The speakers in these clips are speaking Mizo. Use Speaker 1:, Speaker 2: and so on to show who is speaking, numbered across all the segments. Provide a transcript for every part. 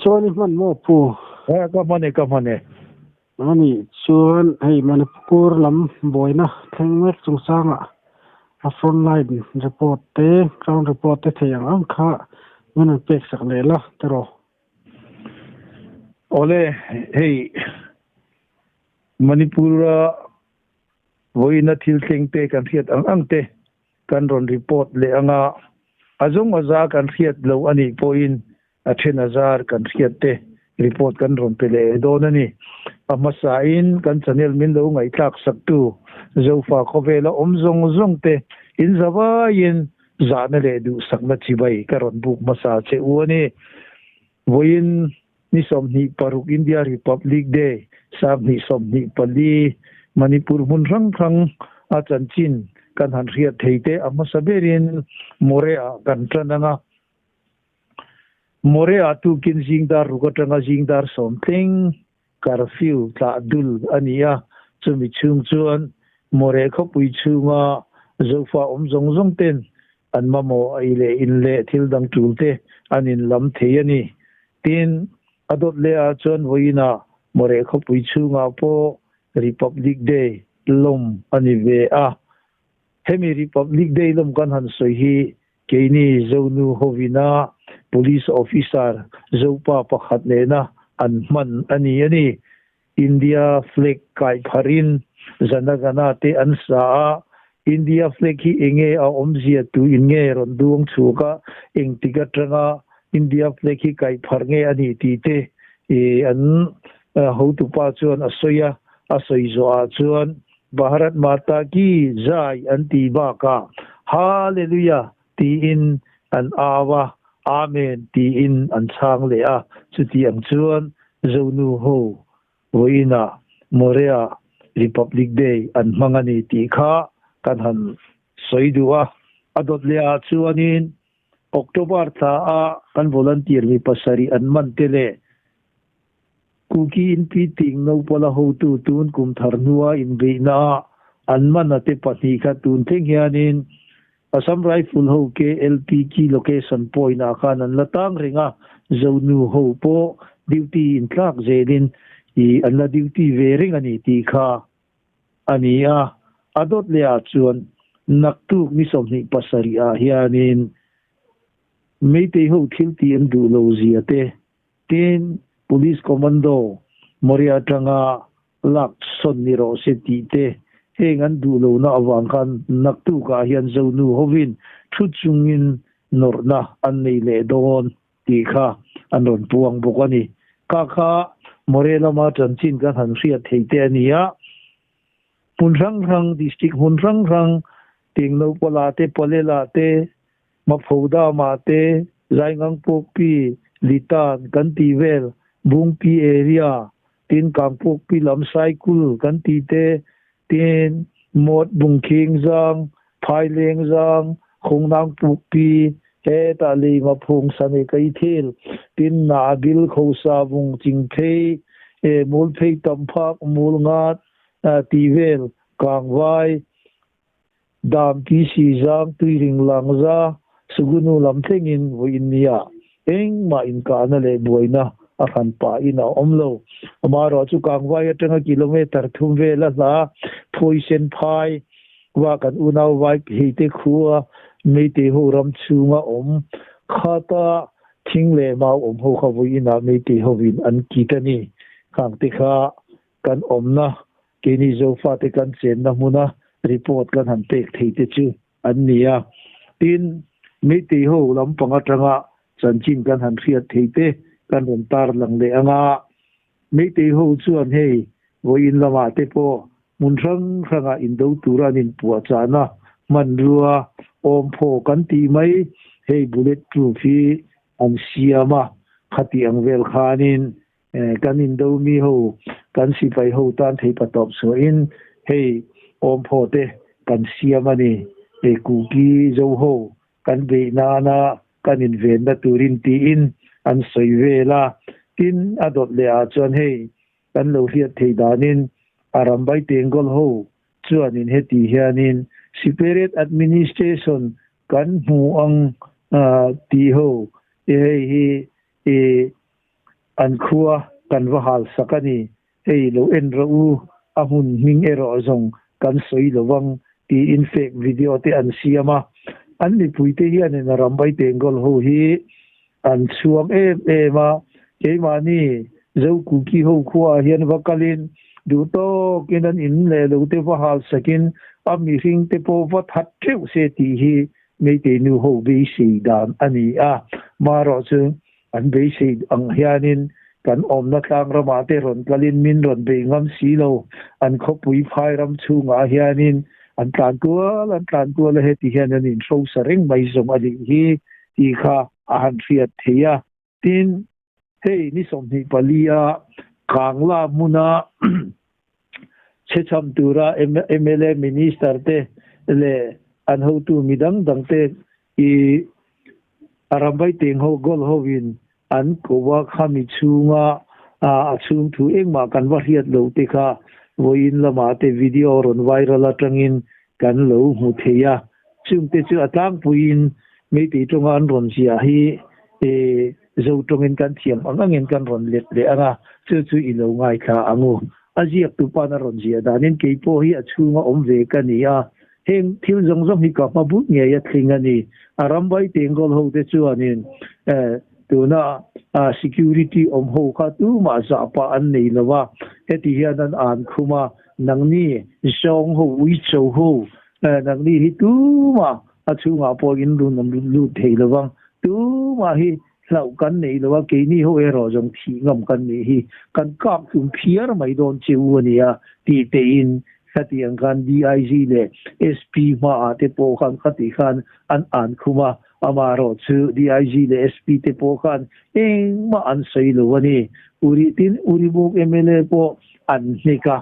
Speaker 1: Chuan i hman maw Pu?
Speaker 2: Eh, ka hman e, ka hman e.
Speaker 1: Ani chuan hei Manipur lam buaina thleng mek chungchangah a front line report te, ground report te thei ang ang kha min rawn pek sak leh la tiraw?
Speaker 2: Awle, hei Manipur-a vawiina thil thleng te kan hriat ang ang te kan rawn report leh ang a, a zawng a za kan hriat lo a nih pawhin a then a zar kan hriat te report kan rawn pe leh dawn a ni. A hmasain kan channel min lo ngaihthlak saktu Zofa khawvela awm zawng zawng te in zavaiin zahna leh duhsakna chibai ka rawn buk hmasa che u a ni. Vawiin ni 26 India Republic Day 2024 Manipur hmun hrang hrang a chanchin kan han hriat thei te a hmasa berin Moreh ah kan tan ang a. Moreh ah tukin zingdar ruk atanga zingdar sawm thleng curfew tlah dul a ni a, chumi chhung chuan Moreh khawpui chhunga Zofa awm zawng zawng ten an mamawh ei leh in leh thil dang tul te an in lam thei a ni. Tin, a dawt leh ah chuan vawiinah Moreh khawpui chhungah pawh Republic Day lawm a ni ve a. Hemi Republic Day lawm kan han sawi hi Keini Zonu hovina Police Officer Zopa pakhat nena an hman a ni a ni. India flag kai pharin Janagana te an sa a, India flag hi enge a awmzia tu in nge rawn duang chhuak a, engtik atanga India flag hi kai phar nge a nih tih te an hotupa chuan a sawi a, a sawi zawhah chuan Bharat Mata ki jai an tih bakah Hallelujah tiin an au a, Amen tiin an chhang leh a. Chuti ang chuan Zonu ho vawiinah Morea Republic Day an hmang a ni tih kha kan han sawi duh a. A dawt leh ah chuanin October thla a kan volunteer mi pasarih an man te leh Kuki inpi ting Nopala hotu tun kum thar hnua inbeihna ah an man a te pahnih kha tun thleng hianin Assam Rifle ho KLP key location point ah khan an la tang reng a, Zonu ho pawh duty in tlak zelin i an la duty ve reng a ni tih kha a ni a. A dawt leh ah chuan naktuk ni 27 ah hianin Meitei ho thil tih an duh lo zia te Tin, Police Commando Moria atanga lak sawn ni rawh se tih te, heng an duh lohna avang khan naktukah hian Zonu hovin thu chungin nawrhna an nei leh dawn tih kha an rawn puang bawk a ni. Kha kha Moria lama chanchin kan han hriat theih te a ni a, hmun hrang hrang, district hmun hrang hrang, Tingnopala te, Palela te, Maphodama te, Zaingangpukpi, Litan kan tih vel, Bungpi area, tin Kangpukpi lam Saikul kan tih te, tin Mawt Bungkhing zang, Phaileng zang, Khungnangpukpi, hetah lei Maphung Sane Keithel, tin Nabil Khosa Vung Chingphei, Mulphei Tamphak Mulngat tih vel, Kangvai, Dam ti si zang tui ring lang za Sugunu lam thlengin vawiin nia engmah inkahna leh buaina a hran pahin a awm lo. Amaherawh chu Kangvai atanga kilometre thum vel a hla Phuaisen phai va kan unau vai heite khua Meitei ho ram chhunga awm khata thing leh mau awm ho kha vawiinah Meitei hovin an kit a ni. Khangte kha kan awmna Keini Zofate kan chenna hmuna report kan han pek thei te chu an ni a. Tin, Meitei ho lampang atanga chanchin kan han hriat thei te kan rawn tar lang leh ang a. Meitei ho chuan hei vawiin lamah te pawh hmun hrang hrangah indo tura an inpuahchahna hmanrua awmphaw kan tih mai hei bullet proof hi an siam a, khati ang vel khanin Kan indo mi ho, kan sipai ho tan thei pa tawp chhuahin hei awmphaw te kan siam a ni. Hei Kuki Zo ho kan beih nana kan invenna turin tiin an sawi vel a. Tin, a dawt leh ah chuan hei kan lo hriat theih danin Arambai Tengol ho chuanin heti hianin Separate Administration kan hmu ang tih ho hei hi i. An khua kan va hal sak a ni. Hei lo en rawh u, a hmun hming erawh zawng kan sawi lo vang tiin fake video te an siam a. An mipuite hianin a Rambai Tengol ho hi an chhuang em em a, keimahni Zokuki ho khuaah hian va kalin duh tawkin an in leh lo te va hal sakin a mihring te pawh va that teuh se tih hi Meitei nu ho beisei dan a ni a. Marawh chu An beisei ang hianin kan awmna tlang ramah te rawn kalin min rawn bei ngam si lo. An khawpui phai ram chhungah hianin an tlan kual an tlan kual a, heti hian an inhrosa reng mai zawng a nih hi tih kha a han hriat theih a. Tin, hei ni 24 a Kangla hmuna chhechham tura mla Minister te leh an hotu midang dangte i A ramvai teng ho goal ho in an ko a khami chhunga a chhung thu engmah kan va hriat lo te kha vawiin lamah te video rawn viral atangin kan lo hmu thei a, chung te chu a tlangpuiin Meitei tawnga an rawn ziah hi Zo tawngin kan thiam ang angin kan rawn let leh ang a, chu chu i lo ngaithla ang u. A ziaktu pa'n a rawn ziah danin keipawh hi a chhunga awm ve ka ni a, Heng thil zawng zawng hi ka hma but ngei a tling a ni. A ram vai Tengol ho te chuanin tuna security awm ho kha tumah zah pah an nei lo a, heti hian an an khum a, nangni zawng ho, uicho ho, nangni hi tumah a chhungah pawh in run an lut thei lo vang, tumah hi hlauh kan nei lo a, keini ho erawh zawng thih ngam kan nih hi, kan kap hlum phiar mai dawn che u a nia tih tein khatiang khan DIG leh SP hmaah te pawh khan khatih khan an an khum a, amaherawh chu DIG leh SP te pawh khan engmah an sawi lo a ni. Uri tin Uribuk mla pawh an hnek a,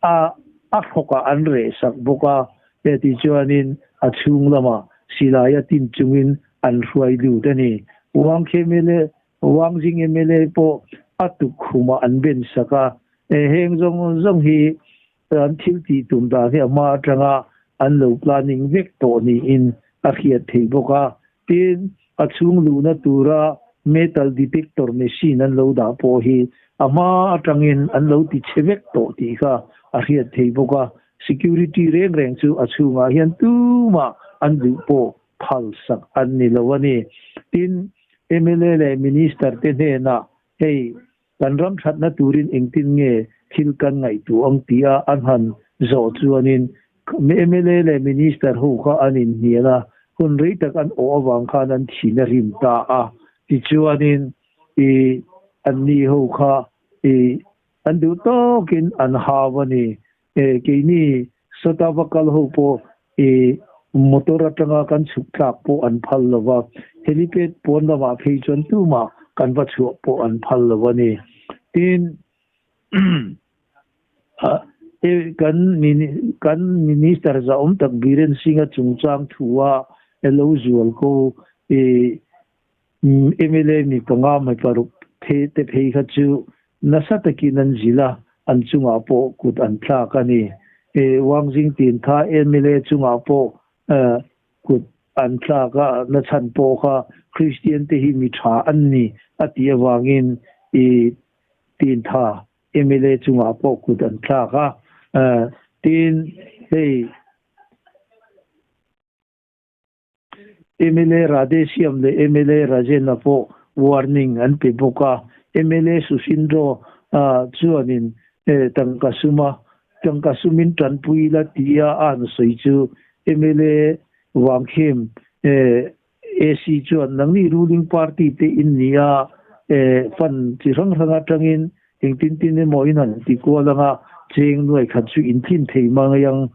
Speaker 2: a a hrawkah an reh sak bawk a, heti chuanin a chhung lamah silai a tin chungin an hruai lut a ni. Wangkhe mla, Wangjing mla pawh a tukkhumah an ben sak a, heng zawng zawng hi an thil tih tum dan hi a hma atanga an lo planning vek tawh niin a hriat theih bawk a. Tin, a chhung luhna tura metal detector machine an lo dah pawh hi a hma atangin an lo ti chhe vek tawh tih kha a hriat theih bawk a. Security reng reng chu a chhungah hian tumah an duh pawh phal sak an ni lo a ni. Tin, mla leh Minister te hnenah hei kan ram thatna turin engtin nge thil kan ngaihtuah ang tia an han zawh chuanin mla leh Minister ho kha an inhnial a, hun rei tak an awh avang khan an thin a rim ta a. Tichuanin i anni ho kha i an duh tawkin an hau a ni. Keini sawta va kal ho pawh i motor atanga kan chhuk tlak pawh an phal lo va, helipad pawn lamah phei chuan tumah kan va chhuah pawh an phal lo a ni. Tin, kan kan Minister zahawm tak Biren Singh-a chungchang thua lo zual ko i mla mi panga mai paruk te phei kha chu Nasa takin an zilh a, an chungah pawh kut an thlak a ni. Wangzing tin kha mla chungah pawh kut an thlak a, na chhan pawh kha Kristian te hi mi tha an ni a tih avangin i tin tha mla chungah pawh kut an thlak a. Tin, hei. Mla Radheshyam leh mla Rajendra pawh warning an pe bawk a. Mla Sushindro chuanin tangka suma tangka sumin tanpui la tia a han sawi chu mla Wangkhem AC chuan nangni ruling party te in ni a, fund chi hrang hrang atangin engtin tin emaw in han ti kual anga cheng nuai khat chu in thlin thei mang ang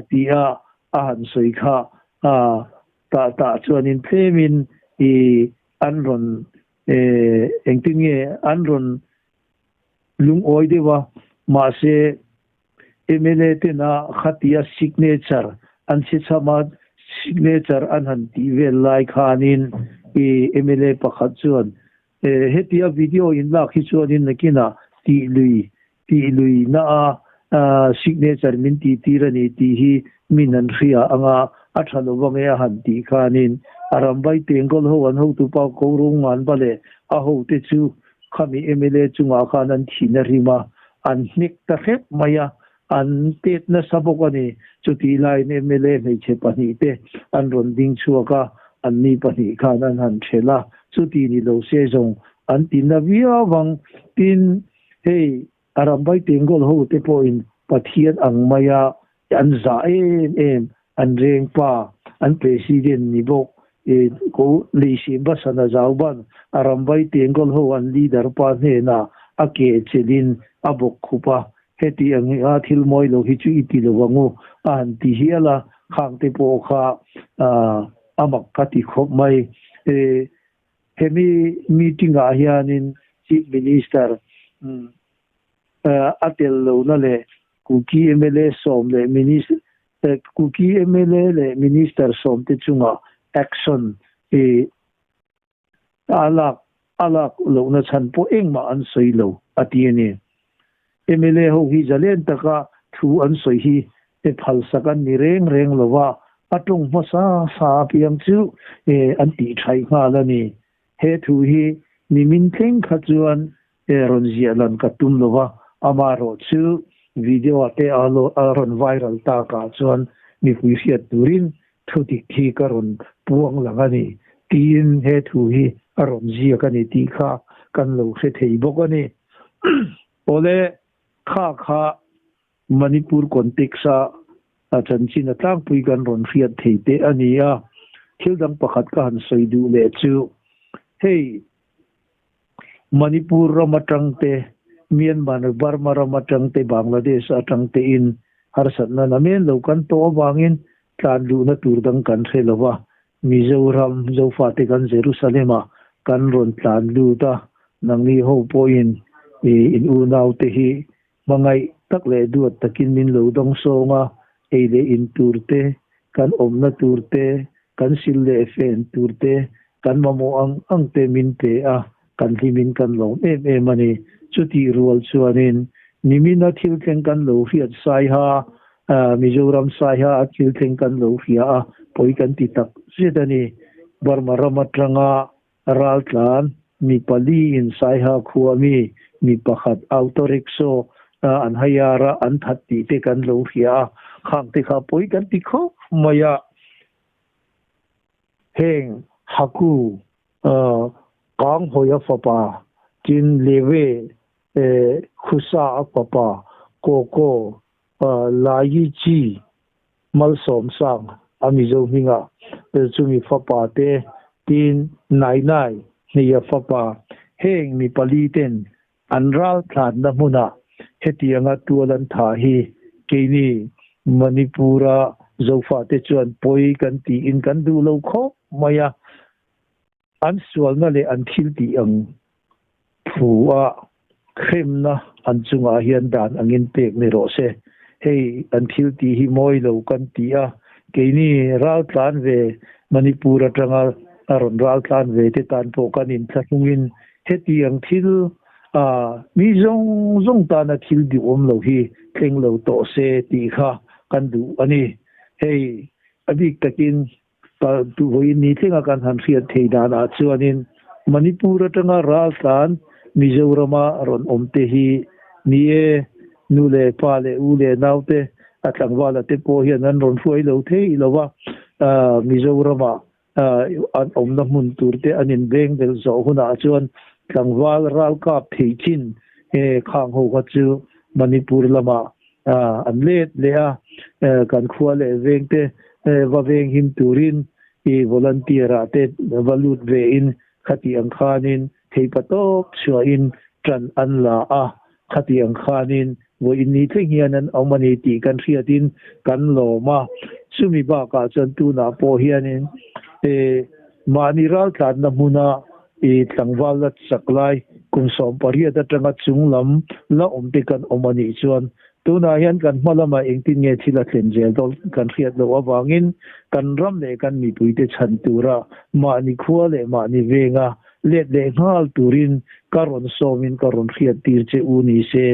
Speaker 2: tia a han sawi kha a tah tah chuanin tlemin i an rawn engtin nge an rawn lungawi deuh a, mahse mla tena khatia signature an chhe chham a, signature an han tih vel lai khanin i mla pakhat chuan hetia video in lak hi chuanin nakinah tih lui Tih lui na a signature min tih tir a ni tih hi min an hria ang a, a tha lo vang e a han tih khanin a ramvai tengkawl ho an hotupa ko ro ngan va leh a hote chu Khami mla chungah khan an thin a rim a, an hnek ta hrep mai a, an tet nasa bawk a ni. Chutih laiin mla hmeichhe pahnihte an rawn ding chhuak a, anni pahnih khan an han thelh a, chuti ni lo se zawng an ti na viau ang. Tin, hei Arambai Tengol ho te pawhin Pathian ang maia an zah em em, an reng pa, an President ni bawk e ko Leihsih Basana Zauban Arambai Tengol ho an leader pa hnenah a ke chelhin a bawk khup a, heti ang a thil mawi lo hi chu i ti lo ang u a han ti hial a, khang te pawh kha a mak ka ti khawp mai. E Hemi meeting-ah hianin Chief Minister a tel lohna leh Kuki mla sawm leh Kuki mla leh Minister sawmte chunga action a lak a lak lohna chhan pawh engmah an sawi lo a ti a ni. Mla ho hi zalen taka thu an sawi hi e phalsak an ni reng reng lo va, a tawng hmasa sa apiang chu e an tih thaih nghal a ni. He thu hi nimin thleng kha chuan e rawn ziah lan ka tum lo va, amaherawh chu video ah te a rawn viral takah chuan mipui hriat turin thu dik hi ka rawn puang lang a ni tiin he thu hi a rawn ziak a ni tih kha kan lo hre thei bawk a ni. Awle, kha kha Manipur context-a a chanchin a tlangpui kan rawn hriat thei teh a ni a. Thil dang pakhat ka han sawi duh leh chu hei Manipur ram atangte, Myanmar, Burma ram atangte, Bangladesh atangtein harsatna namen lo kan tawh avangin tlan luhna tur dang kan hre lo va, Mizoram Zofate kan Jerusalem-ah kan rawn tlan lut a, nangni ho pawhin in unaute hi hmangaih tak leh duat takin min lo dawng sawng a, ei leh in tur te, kan awmna tur te, kan sil leh fen tur te, kan mamawh ang ang te min pe a, kan hlimin kan lawm em em a ni. Chutih rual chuanin nimina thil thleng kan lo hriat Saiha, Mizoram Saiha a thil thleng kan lo hria a, pawi kan ti tak zet a ni. Burma ram atanga raltlan mi pali in Saiha khua mi mi pakhat auto rickshaw an hire a, an that tih te kan lo hria a, khang te kha pawi kan ti khawp mai a. Heng Haku Kanghawi-a fapa, tin Lewe Khusa-a fapa, Koko Laichi Malsawmsang a Mizo hmingah chumi fapa te, tin Nainai Hneia fapa, heng mi pali ten an ral thlanna hmunah hetianga tual an thah hi keini Manipur-a Zofate chuan pawi kan tiin kan duh lo khawp mai a. An sualna leh an thil tih ang thu a hremna an chungah hian dan angin pek ni rawh se. Hei an thil tih hi mawi lo kan ti a, keini raltlan ve Manipur atanga a rawn raltlan ve te tan pawh kan inthlahrungin hetiang thil a mi zawng zawng tana thil duhawm lo hi thleng lo tawh se tih kha kan duh a ni. Hei a bik takin Vawiin ni thlenga kan han hriat thei danah chuanin Manipur atanga raltlan Mizorama rawn awm te hi ni e, nu leh pa leh u leh naute a tlangvala te pawh hian an rawn hruai lo thei lo va, Mizorama an awmna hmun tur te an inbeng belh zawh hunah chuan tlangval ralkap thei chin khang ho kha chu Manipur lamah an let leh a, kan khua leh veng te va veng him turin i volunteer ah te va lut ve in khati ang khanin theipa tawp chhuahin tan an la a, khati ang khanin vawiin ni thleng hian an awm a ni tih kan hriatin kan lawm a, chumi bakah chuan tunah pawh hianin mahni raltlanna hmuna I tlangval la chak lai kum 18 atanga chung lam la awm te kan awm a nih chuan tunah hian kan hma lamah engtin nge thil a thlen zel dawn kan hriat loh avangin kan ram leh kan mipuite chhan tura mahni khua leh mahni venga let leh nghal turin ka rawn sawmin ka rawn hriat tir che u ni se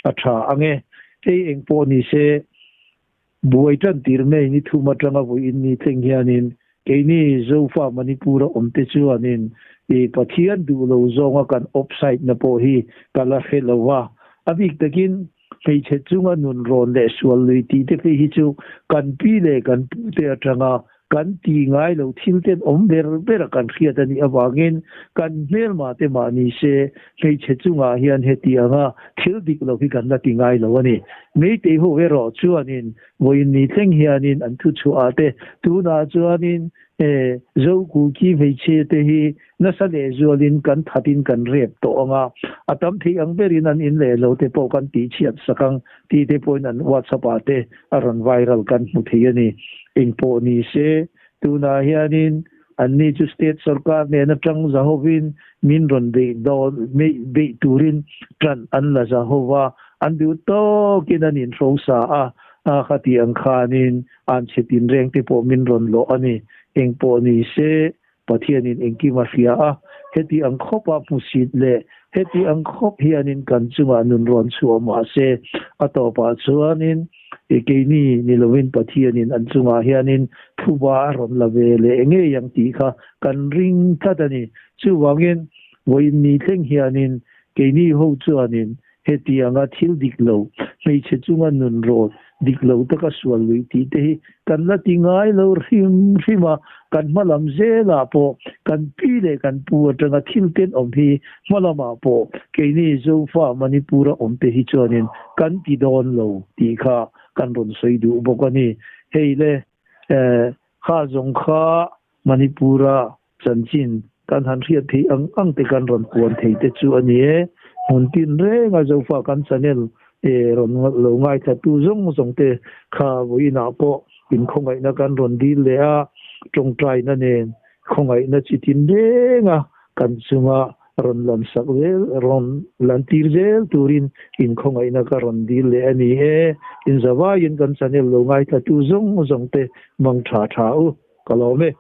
Speaker 2: a tha ang e. Hei eng pawh ni se buai tan tir mai ni thum atanga vawiin ni thleng hianin. Keini Zofa Manipur-a awmte chuanin i Pathian duh lo zawnga kan offside na pawh hi ka la hre lo a. A bik takin hmeichhe chunga nun rawn leh sual lui tih te phei hi chu kan pi leh kan pute atanga kan ti ngai lo thil ten awm ber bera kan hriat a nih avangin kan hmelma te mah ni se hmeichhe chungah hian heti anga thil dik lo hi kan la ti ngai lo a ni. Meitei ho erawh chuanin vawiin ni thleng hianin an thu chhuah ah te tunah chuanin e Zokuki hmeichhia te hi nasa lehzualin kan thatin kan rep tawh ang a, a tam theih ang berin an in leh lo te pawh kan tihchhiat sak ang tih te pawhin an WhatsApp ah te a rawn viral kan hmu thei a ni. Engpawh ni se, tunah hianin anni chu state sorkar nen atang zahovin min rawn beih dawn beih turin tan an la zahova, an duh tawkin an inhrosa a, a khati ang khanin an chhe tinreng te pawh min rawn lawh a ni. Engpawh ni se, Pathianin engkim a hria a, heti ang khawpa hmusit leh heti ang khawp hianin kan chungah nun rawn chhuah mah se, a tawpah chuanin keini ni lovin Pathianin an chungah hianin phuba a rawn la ve leh ngei ang tih kha kan ring tlat a ni. Chuvangin, vawiin ni thleng hianin keini ho chuanin Hetianga thil dik lo, hmeichhe chunga nun rawt dik lo taka sual luih tih te hi kan la ti ngai lo hrim hrim a, kan hma lam zelah pawh kan pi leh kan pu atanga thil tenawm hi hma lamah pawh keini Zofa Manipur-a awm te hi chuanin kan ti dawn lo tih kha kan rawn sawi duh bawk a ni. Hei le, kha zawng kha Manipur-a Chanchin kan han hriat theih ang ang te kan rawn puan thei te chu a ni e. Hmun tin renga Zofa kan channel e rawn lo ngaithla tu zawng zawng te kha vawiinah pawh inkhawngaihna kan rawn dil leh a, tawngtaina nen khawngaihna chi tin renga kan chunga rawn lan sak zel, rawn lan tir zel turin inkhawngaihna ka rawn dil leh a ni e. Inzavaiin kan channel lo ngaithla tu zawng zawng te mang tha tha u. Ka lawm e.